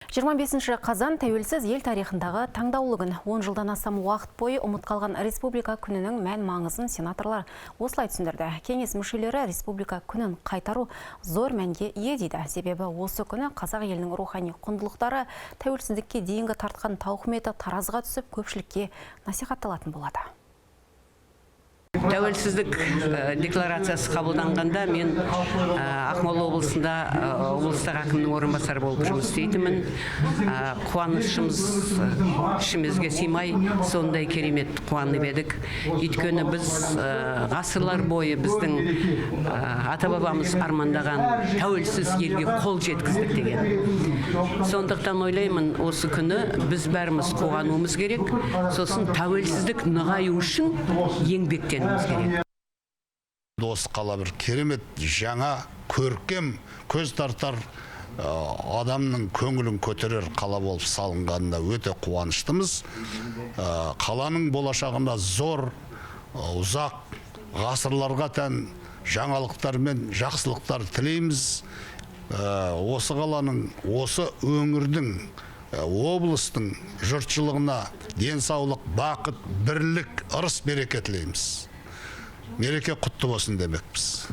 25 қазан – тәуелсіз ел тарихындағы таңдаулы күн. 10 жылдан астам уақыт бойы ұмыт қалған Республика күнінің мән маңызын сенаторлар осылай түсіндірді. Кеңес мүшелері Республика күнін қайтару зор мәнге ие дейді. Себебі осы күні қазақ елінің рухани құндылықтары, тәуелсіздікке дейінгі тартқан тауқыметі таразыға түсіп, көпшілікке насихатталатын болады. Тәуелсіздік декларациясы қабылданғанда мен Ақмола облысында облыстық әкімнің орынбасары болып жұмыс істейтінмін. Қуанышымыз ішімізге сыймай, сондай керемет қуанып едік. Өйткені біз ғасырлар бойы біздің ата бабамыз армандаған тәуелсіз елге қол жеткіздік деген. Сондықтан ойлаймын, осы күні біз бәріміз қуануымыз керек, сосын тәуелсіздік нығаю үшін еңбектенуіміз керек. Осы қала бір керемет, жаңа, көркем, көз тартар, адамның көңілін көтерер қала болып салынғанына өте қуаныштымыз. Қаланың болашағында зор, ұзақ ғасырларға тән жаңалықтар мен жақсылықтар тілейміз. Осы қаланың, осы өңірдің, облыстың жұртшылығына денсаулық, бақыт, бірлік, ырыс береке тілейміз. Мереке құтты болсын демекпіз.